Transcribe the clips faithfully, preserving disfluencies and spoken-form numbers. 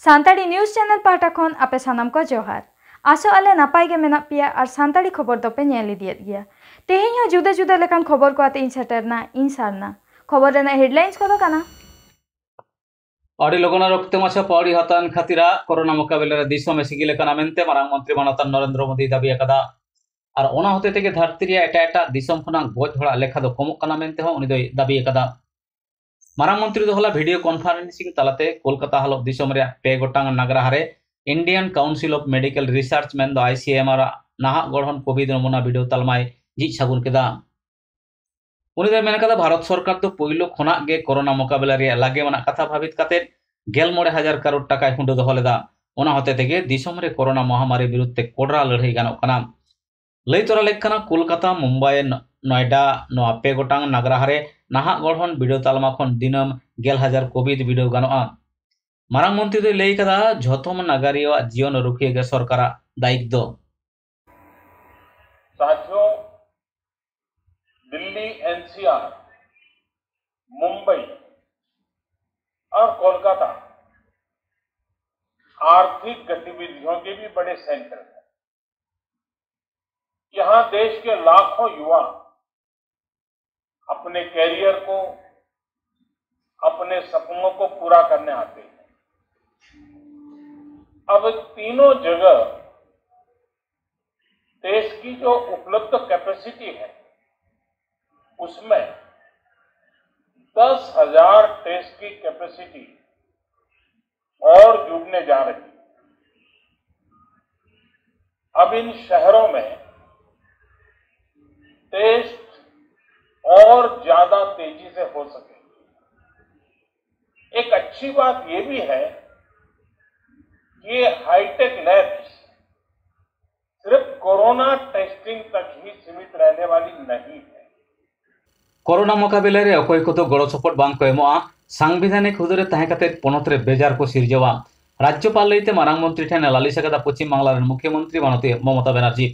Santali news channel ᱯᱟᱦᱴᱟ ᱠᱷᱚᱱ ᱟᱯᱮ ᱥᱟᱱᱟᱢ ᱠᱚ ᱡᱚᱦᱟᱨ᱾ ᱟᱥᱚᱜ ᱟᱞᱮ ᱱᱟᱯᱟᱭ ᱜᱮ ᱢᱮᱱᱟᱜ ᱯᱮᱭᱟ ᱟᱨ ᱥᱟᱱᱛᱟᱲᱤ ᱠᱷᱚᱵᱚᱨ ᱫᱚᱯᱮ ᱧᱮᱞ ᱤᱫᱤᱭᱮᱫ ᱜᱮᱭᱟ᱾ ᱛᱮᱦᱮᱧ ᱦᱚᱸ ᱡᱩᱫᱟᱹ ᱡᱩᱫᱟᱹ ᱞᱮᱠᱟᱱ ᱠᱷᱚᱵᱚᱨ ᱠᱚ ᱟᱛᱮ ᱤᱧ ᱥᱮᱴᱮᱨᱱᱟ, ᱤᱧ ᱥᱟᱨᱱᱟ᱾ ᱠᱷᱚᱵᱚᱨ ᱨᱮᱱᱟᱜ ᱦᱮᱰᱞᱟᱭᱤᱱᱥ ᱠᱚᱫᱚ ᱠᱟᱱᱟ᱾ ᱟᱹᱰᱤ ᱞᱚᱜᱚᱱ ᱟᱨ ᱚᱠᱛᱮ ᱢᱟᱪᱷᱟ ᱯᱟᱹᱣᱲᱤ ᱦᱟᱛᱟᱣ ᱮᱱ ᱠᱷᱟᱹᱛᱤᱨ ᱠᱚᱨᱳᱱᱟ ᱢᱚᱠᱟᱵᱤᱞᱟ ᱨᱮ ᱫᱤᱥᱚᱢ ᱮ ᱥᱤᱜᱤᱞ ᱟᱠᱟᱱᱟ ᱢᱮᱱᱛᱮ ᱢᱟᱨᱟᱝ ᱢᱚᱱᱛᱨᱤ ᱢᱟᱱᱚᱛᱟᱱ ᱱᱚᱨᱮᱱᱫᱨᱚ ᱢᱳᱫᱤᱭ ᱫᱟᱹᱵᱤ ᱟᱠᱟᱫᱟ᱾ ᱟᱨ ᱚᱱᱟ ᱦᱚᱛᱮ ᱛᱮᱜᱮ ᱫᱷᱟᱹᱨᱛᱤ ᱨᱮᱭᱟᱜ ᱮᱴᱟᱜ ᱮᱴᱟᱜ ᱫᱤᱥᱚᱢ ᱠᱷᱚᱱᱟᱜ ᱜᱚᱡ ᱦᱚᱲᱟᱜ ᱞᱮᱠᱷᱟ ᱫᱚ ᱠᱚᱢᱚᱜ ᱠᱟᱱᱟ ᱢᱮᱱᱛᱮ ᱦᱚᱸ ᱩᱱᱤ ᱫᱚᱭ ᱫᱟᱹᱵᱤ ᱟᱠᱟᱫᱟ᱾ ᱢᱟᱨᱟᱝ ᱢᱚᱱᱛᱨᱤ ᱫᱚ ᱦᱚᱞᱟ ᱵᱷᱤᱰᱤᱭᱳ ᱠᱚᱱᱯᱷᱟᱨᱮᱱᱥᱤᱝ ᱛᱟᱞᱟᱛᱮ ᱠᱳᱞᱠᱟᱛᱟ ᱦᱟᱞᱚᱛ ᱫᱤᱥᱚᱢ ᱨᱮᱭᱟᱜ ᱯᱮ ᱜᱚᱴᱟᱝ ᱱᱟᱜᱽᱨᱟᱦᱟ ᱨᱮ Indian Council of Medical Research ᱢᱮᱱᱫᱚ ᱟᱭ ᱥᱤ ᱮᱢ ᱟᱨ ᱟᱜ ᱱᱟᱦᱟᱜ ᱜᱚᱲᱦᱚᱱ ᱠᱳᱵᱷᱤᱰ ᱱᱚᱢᱩᱱᱟ ᱵᱤᱰᱟᱹᱣ ᱛᱟᱞᱢᱟᱭ ᱡᱷᱤᱡ ᱥᱟᱹᱜᱩᱱ ᱠᱮᱫᱟ᱾ ᱩᱱᱤ ᱫᱚᱭ ᱢᱮᱱ ᱠᱟᱫᱟ, ᱵᱷᱟᱨᱚᱛ ᱥᱚᱨᱠᱟᱨ ᱫᱚ ᱯᱳᱭᱞᱳ ᱠᱷᱚᱱᱟᱜ ᱜᱮ ᱠᱚᱨᱳᱱᱟ ᱢᱚᱠᱟᱵᱤᱞᱟ ᱨᱮᱭᱟᱜ ᱞᱟᱜᱮ ᱢᱟᱱᱟᱜ ᱠᱟᱛᱷᱟ ᱵᱷᱟᱵᱤᱛ ᱠᱟᱛᱮ ᱜᱮᱞ ᱢᱚᱬᱮ ᱦᱟᱡᱟᱨ ᱠᱟᱨᱳᱲ ᱴᱟᱠᱟᱭ ᱦᱩᱸᱰᱟᱹ ᱫᱚᱦᱚ ᱞᱮᱫᱟ᱾ ᱚᱱᱟ ᱦᱚᱛᱮ ᱛᱮᱜᱮ ᱫᱤᱥᱚᱢ ᱨᱮ ᱠᱚᱨᱳᱱᱟ ᱢᱚᱦᱟᱢᱟᱨᱤ ᱵᱤᱨᱩᱫᱷ ᱛᱮ ᱠᱚᱰᱨᱟ ᱞᱟᱹᱲᱦᱟᱹᱭ ᱜᱟᱱᱚᱜ ᱠᱟᱱᱟ᱾ ᱞᱟᱹᱭ ᱛᱚᱨᱟ ᱞᱮᱠ ᱠᱟᱱᱟ, ᱠᱳᱞᱠᱟᱛᱟ, ᱢᱩᱢᱵᱟᱭ, ᱱᱚ-, ᱱᱚᱭᱰᱟ, ᱱᱚᱣᱟ ᱯᱮ ᱜᱚᱴᱟᱝ ᱱᱟᱜᱽᱨᱟᱦᱟ ᱨᱮ ᱱᱟᱦᱟᱜ ᱜᱚᱲᱦᱚᱱ ᱵᱤᱰᱟᱹᱣ ᱛᱟᱞᱢᱟ ᱠᱷᱚᱱ ᱫᱤᱱᱟᱹᱢ ᱜᱮᱞ ᱦᱟᱡᱟᱨ ᱠᱳᱵᱷᱤᱰ ᱵᱤᱰᱟᱹᱣ ᱜᱟᱱᱚᱜᱼᱟ᱾ ᱢᱟᱨᱟᱝ ᱢᱚᱱᱛᱨᱤ ᱫᱚᱭ ᱞᱟᱹᱭ ᱠᱟᱫᱟ, ᱡᱷᱚᱛᱚᱢ ᱱᱟᱜᱟᱨᱤᱭᱟᱹᱣᱟᱜ ᱡᱤᱭᱚᱱ ᱨᱩᱠᱷᱤᱭᱟᱹ ᱜᱮ ᱥᱚᱨᱠᱟᱨᱟᱜ ᱫᱟᱭᱤᱛ ᱫᱚ᱾ साथियों, दिल्ली एनसीआर, मुंबई और कोलकाता आर्थिक गतिविधियों के भी बड़े सेंटर हैं। यहाँ देश के लाखों युवा अपने कैरियर को, अपने सपनों को पूरा करने आते हैं। अब तीनों जगह टेस्ट की जो उपलब्ध कैपेसिटी है, उसमें दस हजार टेस्ट की कैपेसिटी और जुड़ने जा रही है। अब इन शहरों में टेस्ट और ज्यादा तेजी से हो सके। एक अच्छी बात यह भी है कि ये हाईटेक लैब्स सिर्फ कोरोना टेस्टिंग तक ही सीमित रहने वाली नहीं है। ᱠᱚᱨᱳᱱᱟ ᱢᱚᱠᱟᱵᱤᱞᱟ ᱨᱮ ᱚᱠᱚᱭ ᱠᱚᱫᱚ ᱜᱚᱲᱚ ᱥᱚᱯᱚᱦᱚᱫ ᱵᱟᱝ ᱠᱚ ᱮᱢᱚᱜᱼᱟ, ᱥᱟᱝᱵᱤᱫᱷᱟᱱᱤᱠ ᱦᱩᱫᱟᱹ ᱨᱮ ᱛᱟᱦᱮᱸ ᱠᱟᱛᱮ ᱯᱚᱱᱚᱛ ᱨᱮ ᱵᱮᱡᱟᱨ ᱠᱚ ᱥᱤᱨᱡᱟᱹᱣᱟ᱾ ᱨᱟᱡᱽᱡᱚᱯᱟᱞ ᱞᱟᱹᱭᱛᱮ ᱢᱟᱨᱟᱝ ᱢᱚᱱᱛᱨᱤ ᱴᱷᱮᱱ ᱮ ᱞᱟᱹᱞᱤᱥ ᱟᱠᱟᱫᱟ ᱯᱚᱪᱷᱤᱢ ᱵᱟᱝᱞᱟ ᱨᱮᱱ ᱢᱩᱠᱷᱭᱚᱢᱚᱱᱛᱨᱤ ᱢᱟᱱᱚᱛᱤᱭᱟᱹ ᱢᱚᱢᱚᱛᱟ ᱵᱟᱱᱟᱨᱡᱤ᱾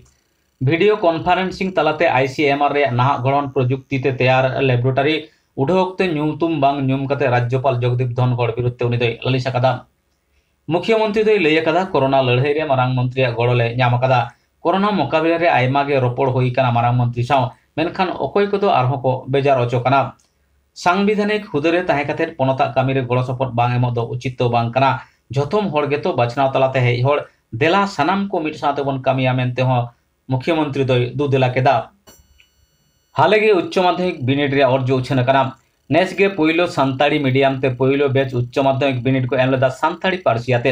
ᱵᱷᱤᱰᱤᱭᱳ ᱠᱚᱱᱯᱷᱟᱨᱮᱱᱥᱤᱝ ᱛᱟᱞᱟᱛᱮ ᱟᱭ ᱥᱤ ᱮᱢ ᱟᱨ ᱨᱮᱭᱟᱜ ᱱᱟᱦᱟᱜ ᱜᱚᱲᱦᱚᱱ ᱯᱨᱚᱡᱩᱠᱛᱤ ᱛᱮ ᱛᱮᱭᱟᱨ ᱞᱮᱵᱳᱨᱮᱴᱚᱨᱤ ᱩᱰᱷᱟᱹᱣ ᱚᱠᱛᱮ ᱧᱩᱛᱩᱢ ᱵᱟᱝ ᱧᱩᱢ ᱠᱟᱛᱮ ᱨᱟᱡᱽᱡᱚᱯᱟᱞ ᱡᱚᱜᱽᱫᱤᱯ ᱫᱷᱚᱱᱠᱷᱚᱲ ᱵᱤᱨᱩᱫᱷ ᱛᱮ ᱩᱱᱤ ᱫᱚᱭ ᱞᱟᱹᱞᱤᱥ ᱟᱠᱟᱫᱟ᱾ ᱢᱩᱠᱷᱭᱚᱢᱚᱱᱛᱨᱤ ᱫᱚᱭ ᱞᱟᱹᱭ ᱟᱠᱟᱫᱟ, ᱠᱳᱨᱳᱱᱟ ᱞᱟᱹᱲᱦᱟᱹᱭ ᱨᱮ ᱢᱟᱨᱟᱝ ᱢᱚᱱᱛᱨᱤᱭᱟᱜ ᱜᱚᱲᱚ ᱞᱮ ᱧᱟᱢ ᱟᱠᱟᱫᱟ᱾ ᱠᱳᱨᱳᱱᱟ ᱢᱚᱠᱟᱵᱤᱞᱟ ᱨᱮ ᱟᱭᱢᱟ ᱜᱮ ᱨᱚᱯᱚᱲ ᱦᱩᱭ ᱟᱠᱟᱱᱟ ᱢᱟᱨᱟᱝ ᱢᱚᱱᱛᱨᱤ ᱥᱟᱶ, ᱢᱮᱱᱠᱷᱟᱱ ᱚᱠᱚᱭ ᱠᱚᱫᱚ ᱟᱨᱦᱚᱸ ᱠᱚ ᱵᱮᱡᱟᱨ ᱚᱪᱚ ᱠᱟᱱᱟ᱾ ᱥᱟᱝᱵᱤᱫᱷᱟᱱᱤᱠ ᱦᱩᱫᱟᱹ ᱨᱮ ᱛᱟᱦᱮᱸ ᱠᱟᱛᱮ ᱯᱚᱱᱚᱛᱟᱜ ᱠᱟᱹᱢᱤ ᱨᱮ ᱜᱚᱲᱚ ᱥᱚᱯᱚᱦᱚᱫ ᱵᱟᱝ ᱮᱢᱚᱜ ᱫᱚ ᱩᱪᱤᱛ ᱫᱚ ᱵᱟᱝ ᱠᱟᱱᱟ᱾ ᱡᱷᱚᱛᱚᱢ ᱦᱚᱲ ᱜᱮᱛᱚ ᱵᱟᱪᱷᱱᱟᱣ ᱛᱟᱞᱟᱛᱮ ᱦᱮᱡ ᱦᱚᱲ, ᱫᱮᱞᱟ ᱥᱟᱱᱟᱢ ᱠᱚ ᱢᱤᱫ ᱥᱟᱶ ᱛᱮᱵᱚᱱ ᱠᱟᱹᱢᱤᱭᱟ ᱢᱮᱱᱛᱮ ᱦᱚᱸ ᱢᱩᱠᱷᱭᱚᱢᱚᱱᱛᱨᱤ ᱫᱚᱭ ᱫᱩᱫᱮᱞᱟ ᱠᱮᱫᱟ᱾ ᱦᱟᱞᱮ ᱜᱮ ᱩᱪᱪᱚ ᱢᱟᱫᱽᱫᱷᱚᱢᱤᱠ ᱵᱤᱱᱤᱰ ᱨᱮᱭᱟᱜ ᱚᱨᱡᱚ ᱩᱪᱷᱟᱹᱱ ᱟᱠᱟᱱᱟ᱾ ᱱᱮᱥ ᱜᱮ ᱯᱳᱭᱞᱳ ᱥᱟᱱᱛᱟᱲᱤ ᱢᱤᱰᱤᱭᱟᱢ ᱛᱮ ᱯᱳᱭᱞᱳ ᱵᱮᱪ ᱩᱪᱪᱚ ᱢᱟᱫᱽᱫᱷᱚᱢᱤᱠ ᱵᱤᱱᱤᱰ ᱠᱚ ᱮᱢ ᱞᱮᱫᱟ ᱥᱟᱱᱛᱟᱲᱤ ᱯᱟᱹᱨᱥᱤ ᱟᱛᱮ᱾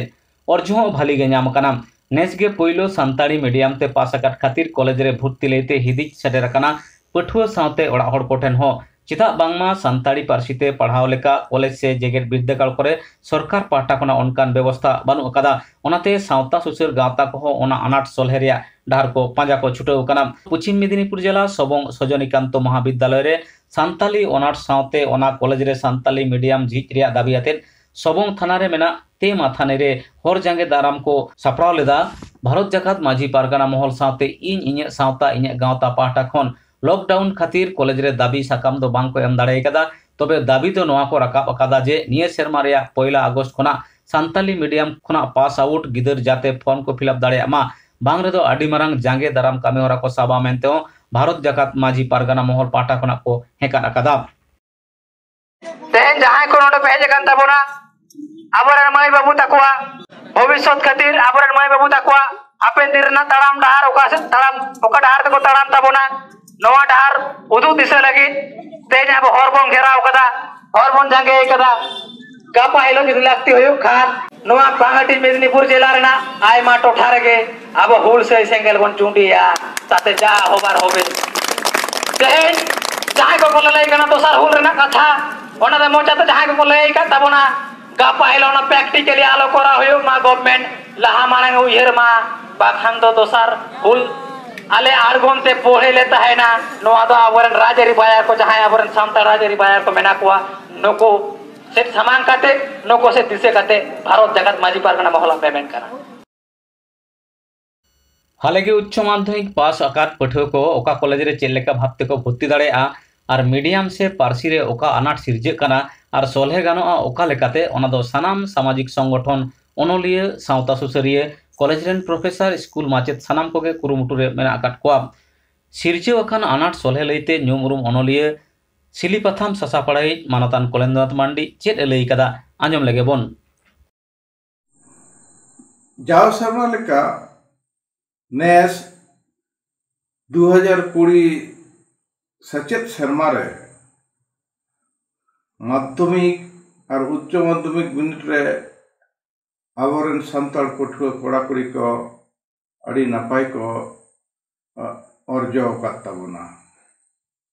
ᱚᱨᱡᱚ ᱦᱚᱸ ᱵᱷᱟᱞᱤ ᱜᱮ ᱧᱟᱢ ᱟᱠᱟᱱᱟ᱾ ᱱᱮᱥ ᱜᱮ ᱯᱳᱭᱞᱳ ᱥᱟᱱᱛᱟᱲᱤ ᱢᱤᱰᱤᱭᱟᱢ ᱛᱮ ᱯᱟᱥ ᱟᱠᱟᱫ ᱠᱷᱟᱹᱛᱤᱨ ᱠᱚᱞᱮᱡᱽ ᱨᱮ ᱵᱷᱚᱨᱛᱤ ᱞᱟᱹᱭᱛᱮ ᱦᱤᱫᱤᱡ ᱥᱮᱴᱮᱨ ᱟᱠᱟᱱᱟ ᱯᱟᱹᱴᱷᱩᱣᱟᱹ ᱥᱟᱶᱛᱮ ᱚᱲᱟᱜ ᱦᱚᱲ ᱠᱚᱴᱷᱮᱱ ᱦᱚᱸ᱾ ᱪᱮᱫᱟᱜ ᱵᱟᱝᱢᱟ ᱥᱟᱱᱛᱟᱲᱤ ᱯᱟᱹᱨᱥᱤ ᱛᱮ ᱯᱟᱲᱦᱟᱣ ᱞᱮᱠᱟ ᱠᱚᱞᱮᱡᱽ ᱥᱮ ᱡᱮᱜᱮᱛ ᱵᱤᱨᱫᱟᱹᱜᱟᱲ ᱠᱚᱨᱮ ᱥᱚᱨᱠᱟᱨ ᱯᱟᱦᱴᱟ ᱠᱷᱚᱱᱟᱜ ᱚᱱᱠᱟᱱ ᱵᱮᱵᱚᱥᱛᱷᱟ ᱵᱟᱹᱱᱩᱜ ᱟᱠᱟᱫᱟ᱾ ᱚᱱᱟᱛᱮ ᱥᱟᱶᱛᱟ ᱥᱩᱥᱟᱹᱨ ᱜᱟᱶᱛᱟ ᱠᱚᱦᱚᱸ ᱚᱱᱟ ᱟᱱᱟᱴ ᱥᱚᱞᱦᱮ ᱨᱮᱭᱟᱜ ᱰᱟᱦᱟᱨ ᱠᱚ ᱯᱟᱸᱡᱟ ᱠᱚ ᱪᱷᱩᱴᱟᱹᱣ ᱟᱠᱟᱱᱟ᱾ ᱯᱚᱪᱷᱤᱢ ᱢᱮᱫᱤᱱᱤᱯᱩᱨ ᱡᱮᱞᱟ ᱥᱚᱵᱚᱝ ᱥᱚᱡᱚᱱᱤᱠᱟᱱᱛᱚ ᱢᱚᱦᱟᱵᱤᱫᱽᱫᱟᱞᱚᱭ ᱨᱮ ᱥᱟᱱᱛᱟᱞᱤ ᱚᱱᱟᱨᱥ ᱥᱟᱶᱛᱮ ᱚᱱᱟ ᱠᱚᱞᱮᱡᱽ ᱨᱮ ᱥᱟᱱᱛᱟᱞᱤ ᱢᱤᱰᱤᱭᱟᱢ ᱡᱷᱤᱡ ᱨᱮᱭᱟᱜ ᱫᱟᱹᱵᱤ ᱟᱛᱮᱫ ᱥᱚᱵᱚᱝ ᱛᱷᱟᱱᱟ ᱨᱮ ᱢᱮᱱᱟᱜ ᱛᱮᱢᱟ ᱛᱷᱟᱱᱟ ᱨᱮ ᱦᱚᱨ ᱡᱟᱸᱜᱮ ᱫᱟᱨᱟᱢ ᱠᱚ ᱥᱟᱯᱲᱟᱣ ᱞᱮᱫᱟ᱾ ᱵᱷᱟᱨᱚᱛ ᱡᱟᱠᱟᱛ ᱢᱟᱹᱡᱷᱤ ᱯᱟᱨᱜᱟᱱᱟ ᱢᱚᱦᱚᱞ ᱥᱟᱶᱛᱮ ᱤᱧ ᱤᱧᱟᱹᱜ ᱥᱟᱶᱛᱟ ᱤᱧᱟᱹᱜ ᱜᱟᱶᱛᱟ ᱯᱟᱦᱴᱟ ᱠᱷᱚᱱ ᱞᱚᱠᱰᱟᱣᱩᱱ ᱠᱷᱟᱹᱛᱤᱨ ᱠᱚᱞᱮᱡᱽ ᱨᱮ ᱫᱟᱹᱵᱤ ᱥᱟᱠᱟᱢ ᱫᱚ ᱵᱟᱝ ᱠᱚ ᱮᱢ ᱫᱟᱲᱮ ᱟᱠᱟᱫᱟ᱾ ᱛᱚᱵᱮ ᱫᱟᱹᱵᱤ ᱫᱚ ᱱᱚᱣᱟ ᱠᱚ ᱨᱟᱠᱟᱵ ᱟᱠᱟᱫᱟ ᱡᱮ ᱱᱤᱭᱟᱹ ᱥᱮᱨᱢᱟ ᱨᱮᱭᱟᱜ ᱯᱚᱭᱞᱟ ᱟᱜᱚᱥᱴ ᱠᱷᱚᱱᱟᱜ ᱥᱟᱱᱛᱟᱞᱤ ᱢᱤᱰᱤᱭᱟᱢ ᱠᱷᱚᱱᱟᱜ ᱯᱟᱥ ᱟᱣᱩᱴ ᱜᱤᱫᱟᱹᱨ ᱡᱟᱛᱮ ᱯᱷᱚᱨᱢ ᱠᱚ ᱯᱷᱤᱞᱟᱯ ᱫᱟᱲᱮᱭᱟᱜ ᱢᱟ, ᱵᱟᱝ ᱨᱮᱫᱚ ᱟᱹᱰᱤ ᱢᱟᱨᱟᱝ ᱡᱟᱸᱜᱮ ᱫᱟᱨᱟᱢ ᱠᱟᱹᱢᱤ ᱦᱚᱨᱟ ᱠᱚ ᱥᱟᱵᱟ ᱢᱮᱱᱛᱮ ᱦᱚᱸ ᱵᱷᱟᱨᱚᱛ ᱡᱟᱠᱟᱛ ᱢᱟᱹᱡᱷᱤ ᱯᱟᱨᱜᱟᱱᱟ ᱢᱚᱦᱚᱞ ᱯᱟᱦᱴᱟ ᱠᱷᱚᱱᱟᱜ ᱠᱚ ᱦᱮᱸᱠᱟᱫ ᱟᱠᱟᱫᱟ᱾ ᱛᱮᱦᱮᱧ ᱡᱟᱦᱟᱸᱭ ᱠᱚ ᱱᱚᱰᱮ ᱯᱮ ᱦᱮᱡ ᱟᱠᱟᱱ ᱛᱟᱵᱚᱱᱟ, ᱟᱵᱚᱨᱮᱱ ᱢᱟᱹᱭ ᱵᱟᱹᱵᱩ ᱛᱟᱠᱚᱣᱟ, ᱵᱷᱚᱵᱤᱥᱥᱚᱛ ᱠᱷᱟᱹᱛᱤᱨ ᱟᱵᱚᱨᱮᱱ ᱢᱟᱹᱭ ᱵᱟᱹᱵᱩ ᱛᱟᱠᱚᱣᱟ ᱦᱟᱯᱮᱱ ᱫᱤᱱ ᱨᱮᱱᱟᱜ ᱛᱟᱲᱟᱢ ᱰᱟᱦᱟᱨ ᱚᱠᱟ ᱥᱮᱫ ᱛᱟᱲᱟᱢ, ᱚᱠᱟ ᱰᱟᱦᱟᱨ ᱛᱮᱠᱚ ᱛᱟᱲᱟᱢ ᱛᱟᱵᱚᱱᱟ, ᱱᱚᱣᱟ ᱰᱟᱦᱟᱨ ᱩᱫᱩᱜ ᱫᱤᱥᱟᱹ ᱞᱟᱹᱜᱤᱫ ᱛᱮᱦᱮᱧ ᱟᱵᱚ ᱦᱚᱨ ᱵᱚᱱ ᱜᱷᱮᱨᱟᱣ ᱠᱟᱫᱟ, ᱦᱚᱨ ᱵᱚᱱ ᱡᱟᱸᱜᱮ ᱠᱟᱫᱟ᱾ ᱜᱟᱯᱟ ᱦᱤᱞᱳᱜ ᱡᱩᱫᱤ ᱞᱟᱹᱠᱛᱤ ᱦᱩᱭᱩᱜ ᱠᱷᱟᱱ ᱱᱚᱣᱟ ᱯᱟᱝᱜᱟᱴᱤ ᱢᱮᱫᱤᱱᱤᱯᱩᱨ ᱡᱮᱞᱟ ᱨᱮᱱᱟᱜ ᱟᱭᱢᱟ ᱴᱚᱴᱷᱟ ᱨᱮᱜᱮ ᱟᱵᱚ ᱦᱩᱞᱥᱟᱹᱭ ᱥᱮᱸᱜᱮᱞ ᱵᱚᱱ ᱪᱩᱸᱰᱤᱭᱟ, ᱛᱟᱛᱮ ᱡᱟ ᱦᱚᱵᱟᱨ ᱦᱚᱵᱮ᱾ ᱛᱮᱦᱮᱧ ᱡᱟᱦᱟᱸᱭ ᱠᱚᱠᱚ ᱞᱟᱹᱞᱟᱹᱭ ᱠᱟᱱᱟ ᱫᱚᱥᱟᱨ ᱦᱩᱞ ᱨᱮᱱᱟᱜ ᱠᱟᱛᱷᱟ, ᱚᱱᱟ ᱫᱚ ᱢᱚᱪᱟᱛᱮ ᱡᱟᱦᱟᱸᱭ ᱠᱚᱠᱚ ᱞᱟᱹᱭ ᱟᱠᱟᱫ ᱛᱟᱵᱚᱱᱟ, ᱜᱟᱯᱟ ᱦᱤᱞᱳᱜ ᱚᱱᱟ practically ᱟᱞᱚ ᱠᱚᱨᱟᱣ ᱦᱩᱭᱩᱜ ᱢᱟ, government ᱞᱟᱦᱟ ᱢᱟᱲᱟᱝ ᱩᱭᱦᱟᱹᱨ ᱢᱟ, ᱵᱟᱠᱷᱟᱱ ᱫᱚ ᱫᱚᱥᱟᱨ ᱦᱩᱞ ᱟᱞᱮ ᱟᱬᱜᱚᱱ ᱛᱮ ᱯᱚᱲᱦᱮ ᱞᱮ ᱛᱟᱦᱮᱱᱟ᱾ ᱱᱚᱣᱟ ᱫᱚ ᱟᱵᱚᱨᱮᱱ ᱨᱟᱡᱽᱟᱹᱨᱤ ᱵᱟᱭᱟᱨ ᱠᱚ, ᱡᱟᱦᱟᱸᱭ ᱟᱵᱚᱨᱮᱱ ᱥᱟᱱᱛᱟᱲ ᱨᱟᱡᱽᱟᱹᱨᱤ ᱵᱟᱭᱟᱨ ᱠᱚ ᱢᱮᱱᱟᱜ ᱠᱚᱣᱟ, ᱱᱩᱠᱩ ᱥᱮᱫ ᱥᱟᱢᱟᱝ ᱠᱟᱛᱮ, ᱱᱩᱠᱩ ᱥᱮᱫ ᱫᱤᱥᱟᱹ ᱠᱟᱛᱮ ᱵᱷᱟᱨᱚᱛ ᱡᱟᱠᱟᱛ ᱢᱟᱹᱡᱷᱤ ᱯᱟᱨᱜᱟᱱᱟ ᱢᱚᱦᱚᱞᱟᱜ ᱢᱮᱢᱮᱱ ᱠᱟᱱᱟ᱾ ᱦᱟᱞᱮ ᱜᱮ ᱩᱪᱪᱚ ᱢᱟᱫᱽᱫᱷᱚᱢᱤᱠ ᱯᱟᱥ ᱟᱠᱟᱫ ᱯᱟᱹᱴᱷᱩᱣᱟᱹ ᱠᱚ ᱚᱠᱟ ᱠᱚᱞᱮᱡᱽ ᱨᱮ ᱪᱮᱫ ᱞᱮᱠᱟ ᱵᱷᱟᱵᱽ ᱛᱮᱠᱚ ᱵᱷᱚᱨᱛᱤ ᱫᱟᱲᱮᱭᱟᱜᱼᱟ ᱟᱨ ᱢᱤᱰᱤᱭᱟᱢ ᱥᱮ ᱯᱟᱹᱨᱥᱤ ᱨᱮ ᱚᱠᱟ ᱟᱱᱟᱴ ᱥᱤᱨᱡᱟᱹᱜ ᱠᱟᱱᱟ ᱟᱨ ᱥᱚᱞᱦᱮ ᱜᱟᱱᱚᱜᱼᱟ ᱚᱠᱟ ᱞᱮᱠᱟᱛᱮ, ᱚᱱᱟ ᱫᱚ ᱥᱟᱱᱟᱢ ᱥᱟᱢᱟᱡᱤᱠ ᱥᱚᱝᱜᱚᱴᱷᱚᱱ ᱚᱱᱚᱞᱤᱭᱟᱹ, ᱥᱟᱶᱛᱟ ᱥᱩᱥᱟᱹᱨᱤᱭᱟᱹ, ᱠᱚᱞᱮᱡᱽ ᱨᱮᱱ ᱯᱨᱚᱯᱷᱮᱥᱚᱨ, ᱥᱠᱩᱞ ᱢᱟᱪᱮᱫ ᱥᱟᱱᱟᱢ ᱠᱚᱜᱮ ᱠᱩᱨᱩᱢᱩᱴᱩ ᱨᱮ ᱢᱮᱱᱟᱜ ᱟᱠᱟᱫ ᱠᱚᱣᱟ᱾ ᱥᱤᱨᱡᱟᱹᱣ ᱟᱠᱟᱱ ᱟᱱᱟᱴ ᱥᱚᱞᱦᱮ ᱞᱟᱹᱭᱛᱮ ᱧᱩᱢ ᱩᱨᱩᱢ ᱚᱱᱚᱞᱤᱭᱟᱹ ᱥᱤᱞᱤ ᱯᱟᱛᱷᱟᱢ ᱥᱟᱥᱟᱯᱟᱲᱟᱭᱤᱡ ᱢᱟᱱᱚᱛᱟᱱ ᱠᱚᱞᱮᱱᱫᱨᱚᱱᱟᱛᱷ ᱢᱟᱱᱰᱤ ᱪᱮᱫ ᱮ ᱞᱟᱹᱭ ᱠᱟᱫᱟ, ᱟᱸᱡᱚᱢ ᱞᱮᱜᱮ ᱵᱚᱱ᱾ ᱡᱟᱣ ᱥᱮᱨᱢᱟ ᱞᱮᱠᱟ ᱱᱮᱥ ᱫᱩ ᱦᱟᱡᱟᱨ ᱠᱩᱲᱤ ᱥᱮᱪᱮᱫ ᱥᱮᱨᱢᱟ ᱨᱮ ᱢᱟᱫᱽᱫᱷᱚᱢᱤᱠ ᱟᱨ ᱩᱪᱪᱚ ᱢᱟᱫᱽᱫᱷᱚᱢᱤᱠ ᱵᱤᱱᱤᱰ ᱨᱮ ᱟᱵᱚᱨᱮᱱ ᱥᱟᱱᱛᱟᱲ ᱯᱟᱹᱴᱷᱩᱣᱟᱹ ᱠᱚᱲᱟ ᱠᱩᱲᱤ ᱠᱚ ᱟᱹᱰᱤ ᱱᱟᱯᱟᱭ ᱠᱚ, ᱟ, ᱚᱨᱡᱚ ᱟᱠᱟᱫ ᱛᱟᱵᱚᱱᱟ᱾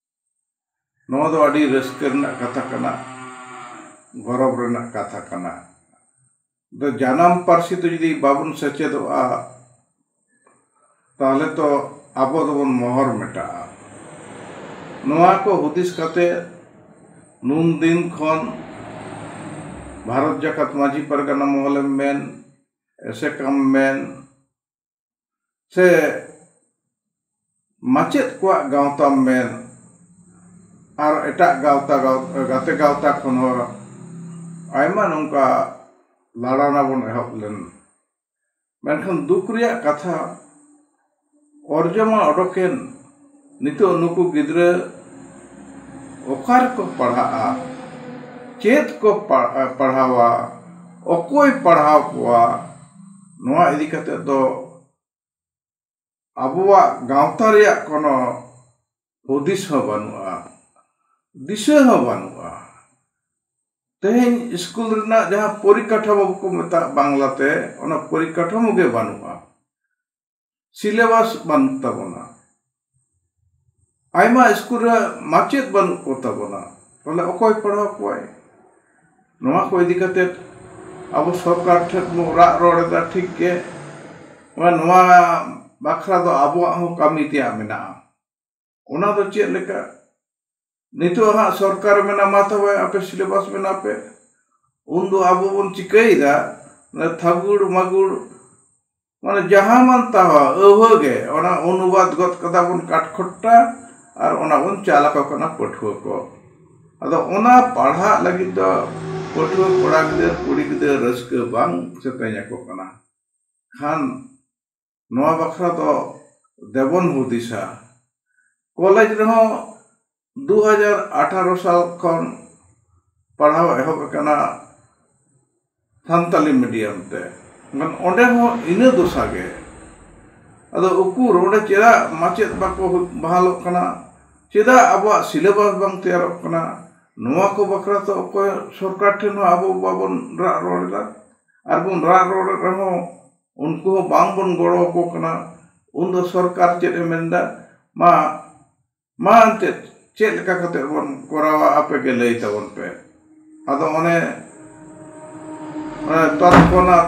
ᱱᱚᱣᱟ ᱫᱚ ᱟᱹᱰᱤ ᱨᱟᱹᱥᱠᱟᱹ ᱨᱮᱱᱟᱜ ᱠᱟᱛᱷᱟ ᱠᱟᱱᱟ, ᱜᱚᱨᱚᱵᱽ ᱨᱮᱱᱟᱜ ᱠᱟᱛᱷᱟ ᱠᱟᱱᱟ᱾ ᱫᱚ ᱡᱟᱱᱟᱢ ᱯᱟᱹᱨᱥᱤ ᱛᱮ ᱡᱩᱫᱤ ᱵᱟᱵᱚᱱ ᱥᱮᱪᱮᱫᱚᱜᱼᱟ, ᱛᱟᱦᱚᱞᱮ ᱛᱚ ᱟᱵᱚ ᱫᱚᱵᱚᱱ ᱢᱚᱦᱚᱨ ᱢᱮᱴᱟᱜᱼᱟ᱾ ᱱᱚᱣᱟ ᱠᱚ ᱦᱩᱫᱤᱥ ᱠᱟᱛᱮ ᱱᱩᱱ ᱫᱤᱱ ᱠᱷᱚᱱ ᱵᱷᱟᱨᱚᱛ ᱡᱟᱠᱟᱛ ᱢᱟᱹᱡᱷᱤ ᱯᱟᱨᱜᱟᱱᱟ ᱢᱚᱦᱚᱞᱮᱢ ᱢᱮᱱ, ᱮᱥᱮᱠᱟᱢ ᱢᱮᱱ, ᱥᱮ ᱢᱟᱪᱮᱫ ᱠᱚᱣᱟᱜ ᱜᱟᱶᱛᱟᱢ ᱢᱮᱱ, ᱟᱨ ᱮᱴᱟᱜ ᱜᱟᱶᱛᱟ, ᱜᱟᱶ-, ᱜᱟᱛᱮ ᱜᱟᱶᱛᱟ ᱠᱷᱚᱱ ᱦᱚᱸ ᱟᱭᱢᱟ ᱱᱚᱝᱠᱟ ᱞᱟᱲᱟᱣᱱᱟ ᱵᱚᱱ ᱮᱦᱚᱵ ᱞᱮᱱ᱾ ᱢᱮᱱᱠᱷᱟᱱ ᱫᱩᱠ ᱨᱮᱭᱟᱜ ᱠᱟᱛᱷᱟ, ᱚᱨᱡᱚ ᱢᱟ ᱚᱰᱚᱠᱮᱱ, ᱱᱤᱛᱚᱜ ᱱᱩᱠᱩ ᱜᱤᱫᱽᱨᱟᱹ ᱚᱠᱟ ᱨᱮᱠᱚ ᱯᱟᱲᱦᱟᱜᱼᱟ, ᱪᱮᱫ ᱠᱚ ᱯᱟ-, ᱯᱟᱲᱦᱟᱣᱟ, ᱚᱠᱚᱭ ᱯᱟᱲᱦᱟᱣ ᱠᱚᱣᱟ, ᱱᱚᱣᱟ ᱤᱫᱤ ᱠᱟᱛᱮ ᱫᱚ ᱟᱵᱚᱣᱟᱜ ᱜᱟᱶᱛᱟ ᱨᱮᱭᱟᱜ ᱠᱳᱱᱳ ᱦᱩᱫᱤᱥ ᱦᱚᱸ ᱵᱟᱹᱱᱩᱜᱼᱟ, ᱫᱤᱥᱟᱹ ᱦᱚᱸ ᱵᱟᱹᱱᱩᱜᱼᱟ᱾ ᱛᱮᱦᱮᱧ ᱥᱠᱩᱞ ᱨᱮᱱᱟᱜ ᱡᱟᱦᱟᱸ ᱯᱚᱨᱤᱠᱟᱴᱷᱟᱢᱳ ᱠᱚ ᱢᱮᱛᱟᱜ ᱵᱟᱝᱞᱟᱛᱮ, ᱚᱱᱟ ᱯᱚᱨᱤᱠᱟᱴᱷᱟᱢᱳ ᱜᱮ ᱵᱟᱹᱱᱩᱜᱼᱟ, ᱥᱤᱞᱮᱵᱟᱥ ᱵᱟᱹᱱᱩᱜ ᱛᱟᱵᱚᱱᱟ, ᱟᱭᱢᱟ ᱥᱠᱩᱞ ᱨᱮ ᱢᱟᱪᱮᱫ ᱵᱟᱹᱱᱩᱜ ᱠᱚ ᱛᱟᱵᱚᱱᱟ, ᱛᱟᱦᱚᱞᱮ ᱚᱠᱚᱭ ᱯᱟᱲᱦᱟᱣ ᱠᱚᱣᱟᱭ? ᱱᱚᱣᱟ ᱠᱚ ᱤᱫᱤ ᱠᱟᱛᱮ ᱟᱵᱚ ᱥᱚᱨᱠᱟᱨ ᱴᱷᱮᱱ ᱵᱚᱱ ᱨᱟᱜ ᱨᱚᱲ ᱮᱫᱟ, ᱴᱷᱤᱠ ᱜᱮ, ᱱᱚᱣᱟ ᱵᱟᱠᱷᱨᱟ ᱫᱚ ᱟᱵᱚᱣᱟᱜ ᱦᱚᱸ ᱠᱟᱹᱢᱤ ᱛᱮᱭᱟᱜ ᱢᱮᱱᱟᱜᱼᱟ᱾ ᱚᱱᱟ ᱫᱚ ᱪᱮᱫ ᱞᱮᱠᱟ? ᱱᱤᱛᱚᱜ ᱦᱟᱸᱜ ᱥᱚᱨᱠᱟᱨ ᱢᱮᱱᱟ, "ᱢᱟ ᱛᱚᱵᱮ ᱟᱯᱮ ᱥᱤᱞᱮᱵᱟᱥ ᱵᱮᱱᱟᱣ ᱯᱮ", ᱩᱱᱫᱚ ᱟᱵᱚ ᱵᱚᱱ ᱪᱤᱠᱟᱹᱭᱮᱫᱟ, ᱚᱱᱟ ᱛᱷᱟᱹᱜᱩᱲ ᱢᱟᱹᱜᱩᱲ, ᱢᱟᱱᱮ ᱡᱟᱦᱟᱸ ᱢᱟᱱ ᱛᱟᱦᱟ ᱟᱹᱣᱦᱟᱹ ᱜᱮ ᱚᱱᱟ ᱚᱱᱩᱵᱟᱫ ᱜᱚᱫ ᱠᱟᱫᱟ ᱵᱚᱱ ᱠᱟᱴᱠᱷᱚᱴᱴᱟ, ᱟᱨ ᱚᱱᱟ ᱵᱚᱱ ᱪᱟᱞ ᱟᱠᱚ ᱠᱟᱱᱟ ᱯᱟᱹᱴᱷᱩᱣᱟᱹ ᱠᱚ᱾ ᱟᱫᱚ ᱚᱱᱟ ᱯᱟᱲᱦᱟᱜ ᱞᱟᱹᱜᱤᱫ ᱫᱚ ᱯᱟᱹᱴᱷᱩᱣᱟᱹ ᱠᱚᱲᱟ ᱜᱤᱫᱟᱹᱨ ᱠᱩᱲᱤ ᱜᱤᱫᱟᱹᱨ ᱨᱟᱹᱥᱠᱟᱹ ᱵᱟᱝ ᱥᱮᱛᱮᱧ ᱟᱠᱚ ᱠᱟᱱᱟ ᱠᱷᱟᱱ, ᱱᱚᱣᱟ ᱵᱟᱠᱷᱨᱟ ᱫᱚ ᱫᱮᱵᱚᱱ ᱦᱩᱫᱤᱥᱟ᱾ ᱠᱚᱞᱮᱡᱽ ᱨᱮᱦᱚᱸ ᱫᱩ ᱦᱟᱡᱟᱨ ᱟᱴᱷᱟᱨᱚ ᱥᱟᱞ ᱠᱷᱚᱱ ᱯᱟᱲᱦᱟᱣ ᱮᱦᱚᱵ ᱟᱠᱟᱱᱟ ᱥᱟᱱᱛᱟᱞᱤ ᱢᱤᱰᱤᱭᱟᱢ ᱛᱮ᱾ ᱢᱮᱱ ᱚᱸᱰᱮ ᱦᱚᱸ ᱤᱱᱟᱹ ᱫᱚᱥᱟ ᱜᱮ᱾ ᱟᱫᱚ ᱩᱠᱩᱨ ᱚᱸᱰᱮ ᱪᱮᱫᱟᱜ ᱢᱟᱪᱮᱫ ᱵᱟᱠᱚ ᱵᱟᱦᱟᱞᱚᱜ ᱠᱟᱱᱟ? ᱪᱮᱫᱟᱜ ᱟᱵᱚᱣᱟᱜ ᱥᱤᱞᱮᱵᱟᱥ ᱵᱟᱝ ᱛᱮᱭᱟᱨᱚᱜ ᱠᱟᱱᱟ? ᱱᱚᱣᱟ ᱠᱚ ᱵᱟᱠᱷᱨᱟ ᱛᱮ ᱚᱠᱚᱭ ᱥᱚᱨᱠᱟᱨ ᱴᱷᱮᱱ ᱦᱚᱸ ᱟᱵᱚ ᱵᱟᱵᱚᱱ ᱨᱟᱜ ᱨᱚᱲ ᱮᱫᱟ᱾ ᱟᱨ ᱵᱚᱱ ᱨᱟᱜ ᱨᱚᱲᱮᱫ ᱨᱮᱦᱚᱸ ᱩᱱᱠᱩ ᱦᱚᱸ ᱵᱟᱝ ᱵᱚᱱ ᱜᱚᱲᱚ ᱟᱠᱚ ᱠᱟᱱᱟ᱾ ᱩᱱᱫᱚ ᱥᱚᱨᱠᱟᱨ ᱪᱮᱫ ᱮ ᱢᱮᱱᱫᱟ? ᱢᱟ, ᱢᱟ ᱮᱱᱛᱮᱫ ᱪᱮᱫ ᱞᱮᱠᱟ ᱠᱟᱛᱮ ᱵᱚᱱ ᱠᱚᱨᱟᱣᱟ, ᱟᱯᱮ ᱜᱮ ᱞᱟᱹᱭ ᱛᱟᱵᱚᱱ ᱯᱮ᱾ ᱟᱫᱚ ᱚᱱᱮ, ᱚᱱᱮ ᱛᱚᱛᱠᱷᱚᱱᱟᱛ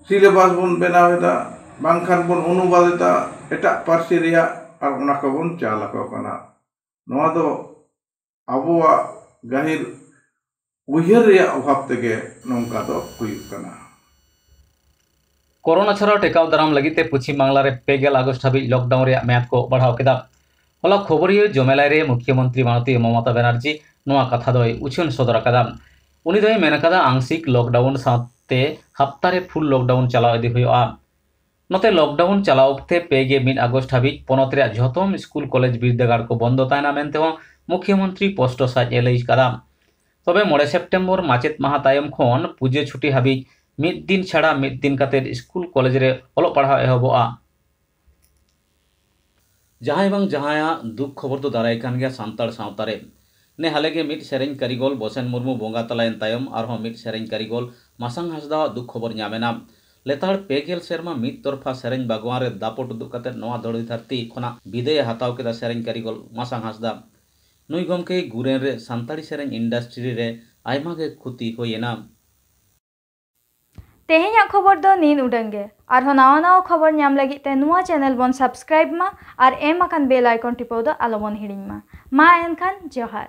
ᱥᱤᱞᱮᱵᱟᱥ ᱵᱚᱱ ᱵᱮᱱᱟᱣ ᱮᱫᱟ, ᱵᱟᱝᱠᱷᱟᱱ ᱵᱚᱱ ᱚᱱᱩᱵᱟᱫ ᱮᱫᱟ ᱮᱴᱟᱜ ᱯᱟᱹᱨᱥᱤ ᱨᱮᱭᱟᱜ, ᱟᱨ ᱚᱱᱟ ᱠᱚᱵᱚᱱ ᱪᱟᱞ ᱟᱠᱚ ᱠᱟᱱᱟ᱾ ᱱᱚᱣᱟ ᱫᱚ ᱟᱵᱚᱣᱟᱜ ᱜᱟᱹᱦᱤᱨ ᱩᱭᱦᱟᱹᱨ ᱨᱮᱭᱟᱜ ᱚᱵᱷᱟᱵᱽ ᱛᱮᱜᱮ ᱱᱚᱝᱠᱟ ᱫᱚ ᱦᱩᱭᱩᱜ ᱠᱟᱱᱟ᱾ ᱠᱳᱨᱳᱱᱟ ᱪᱷᱟᱨᱟᱣ ᱴᱮᱠᱟᱣ ᱫᱟᱨᱟᱢ ᱞᱟᱹᱜᱤᱫ ᱛᱮ ᱯᱚᱪᱷᱤᱢ ᱵᱟᱝᱞᱟ ᱨᱮ ᱯᱮ ᱜᱮᱞ ᱟᱜᱚᱥᱴ ᱦᱟᱹᱵᱤᱡ ᱞᱚᱠᱰᱟᱣᱩᱱ ᱨᱮᱭᱟᱜ ᱢᱮᱭᱟᱫ ᱠᱚ ᱵᱟᱲᱦᱟᱣ ᱠᱮᱫᱟ᱾ ᱦᱚᱞᱟ ᱠᱷᱚᱵᱚᱨᱤᱭᱟᱹ ᱡᱚᱢᱮᱞᱟᱭ ᱨᱮ ᱢᱩᱠᱷᱭᱟᱹᱢᱚᱱᱛᱨᱤ ᱢᱟᱱᱚᱛᱤᱭᱟᱹ ᱢᱚᱢᱚᱛᱟ ᱵᱮᱱᱟᱨᱡᱤ ᱱᱚᱣᱟ ᱠᱟᱛᱷᱟ ᱫᱚᱭ ᱩᱪᱷᱟᱹᱱ ᱥᱚᱫᱚᱨ ᱟᱠᱟᱫᱟ᱾ ᱩᱱᱤ ᱫᱚᱭ ᱢᱮᱱ ᱟᱠᱟᱫᱟ, ᱟᱝᱥᱤᱠ ᱞᱚᱠᱰᱟᱣᱩᱱ ᱥᱟᱶᱛᱮ ᱦᱟᱯᱛᱟ ᱨᱮ ᱯᱷᱩᱞ ᱞᱚᱠᱰᱟᱣᱩᱱ ᱪᱟᱞᱟᱣ ᱤᱫᱤ ᱦᱩᱭᱩᱜᱼᱟ᱾ ᱱᱚᱛᱮ ᱞᱚᱠᱰᱟᱣᱩᱱ ᱪᱟᱞᱟᱣ ᱚᱠᱛᱮ ᱯᱮ ᱜᱮ ᱢᱤᱫ ᱟᱜᱚᱥᱴ ᱦᱟᱹᱵᱤᱡ ᱯᱚᱱᱚᱛ ᱨᱮᱭᱟᱜ ᱡᱷᱚᱛᱚᱢ ᱥᱠᱩᱞ, ᱠᱚᱞᱮᱡᱽ, ᱵᱤᱨᱫᱟᱹᱜᱟᱲ ᱠᱚ ᱵᱚᱱᱫᱚ ᱛᱟᱦᱮᱱᱟ ᱢᱮᱱᱛᱮ ᱦᱚᱸ ᱢᱩᱠᱷᱭᱟᱹᱢᱚᱱᱛᱨᱤ ᱯᱚᱥᱴᱚ ᱥᱟᱡ ᱮ ᱞᱟᱹᱭ ᱟᱠᱟᱫᱟ᱾ ᱛᱚᱵᱮ ᱢᱚᱬᱮ ᱥᱮᱯᱴᱮᱢᱵᱚᱨ ᱢᱟᱪᱮᱫ ᱢᱟᱦᱟ ᱛᱟᱭᱚᱢ ᱠᱷᱚᱱ ᱯᱩᱡᱟᱹ ᱪᱷᱩᱴᱤ ᱦᱟᱹᱵᱤᱡ ᱢᱤᱫ ᱫᱤᱱ ᱪᱷᱟᱲᱟ ᱢᱤᱫ ᱫᱤᱱ ᱠᱟᱛᱮ ᱥᱠᱩᱞ, ᱠᱚᱞᱮᱡᱽ ᱨᱮ ᱚᱞᱚᱜ ᱯᱟᱲᱦᱟᱣ ᱮᱦᱚᱵᱚᱜᱼᱟ᱾ ᱡᱟᱦᱟᱸᱭ ᱵᱟᱝ ᱡᱟᱦᱟᱸᱭᱟᱜ ᱫᱩᱠ ᱠᱷᱚᱵᱚᱨ ᱫᱚ ᱫᱟᱨᱟᱭ ᱠᱟᱱ ᱜᱮᱭᱟ ᱥᱟᱱᱛᱟᱲ ᱥᱟᱶᱛᱟ ᱨᱮ᱾ ᱱᱮ ᱦᱟᱞᱮ ᱜᱮ ᱢᱤᱫ ᱥᱮᱨᱮᱧ ᱠᱟᱹᱨᱤᱜᱚᱞ ᱵᱚᱥᱮᱱ ᱢᱩᱨᱢᱩ ᱵᱚᱸᱜᱟ ᱛᱟᱞᱟᱭᱮᱱ ᱛᱟᱭᱚᱢ ᱟᱨᱦᱚᱸ ᱢᱤᱫ ᱥᱮᱨᱮᱧ ᱠᱟᱹᱨᱤᱜᱚᱞ ᱢᱟᱥᱟᱝ ᱦᱟᱸᱥᱫᱟᱣᱟᱜ ᱫᱩᱠ ᱠᱷᱚᱵᱚᱨ ᱧᱟᱢ ᱮᱱᱟ᱾ ᱞᱮᱛᱟᱲ ᱯᱮ ᱜᱮᱞ ᱥᱮᱨᱢᱟ ᱢᱤᱫ ᱛᱚᱨᱯᱷᱟ ᱥᱮᱨᱮᱧ ᱵᱟᱜᱽᱣᱟᱱ ᱨᱮ ᱫᱟᱯᱚᱴ ᱩᱫᱩᱜ ᱠᱟᱛᱮ ᱱᱚᱣᱟ ᱫᱷᱩᱲᱤ ᱫᱷᱟᱹᱨᱛᱤ ᱠᱷᱚᱱᱟᱜ ᱵᱤᱫᱟᱹᱭᱮ ᱦᱟᱛᱟᱣ ᱠᱮᱫᱟ ᱥᱮᱨᱮᱧ ᱠᱟᱹᱨᱤᱜᱚᱞ ᱢᱟᱥᱟᱝ ᱦᱟᱸᱥᱫᱟ᱾ ᱱᱩᱭ ᱜᱚᱢᱠᱮ ᱜᱩᱨᱮᱱ ᱨᱮ ᱥᱟᱱᱛᱟᱲᱤ ᱥᱮᱨᱮᱧ ᱤᱱᱰᱟᱥᱴᱨᱤ ᱨᱮ ᱟᱭᱢᱟ ᱜᱮ ᱠᱷᱚᱛᱤ ᱦᱩᱭ ᱮᱱᱟ᱾ ᱛᱮᱦᱮᱧᱟᱜ ᱠᱷᱚᱵᱚᱨ ᱫᱚ ᱱᱤᱱ ᱩᱰᱟᱹᱝ ᱜᱮ᱾ ᱟᱨᱦᱚᱸ ᱱᱟᱣᱟ ᱱᱟᱣᱟ ᱠᱷᱚᱵᱚᱨ ᱧᱟᱢ ᱞᱟᱹᱜᱤᱫ ᱛᱮ ᱱᱚᱣᱟ ᱪᱮᱱᱮᱞ ᱵᱚᱱ ᱥᱟᱵᱥᱠᱨᱟᱭᱤᱵ ᱢᱟ ᱟᱨ ᱮᱢ ᱟᱠᱟᱱ ᱵᱮᱞ ᱟᱭᱠᱚᱱ ᱴᱤᱯᱟᱹᱣ ᱫᱚ ᱟᱞᱚᱵᱚᱱ ᱦᱤᱲᱤᱧ ᱢᱟ᱾ ᱢᱟ ᱮᱱᱠᱷᱟᱱ ᱡᱚᱦᱟᱨ᱾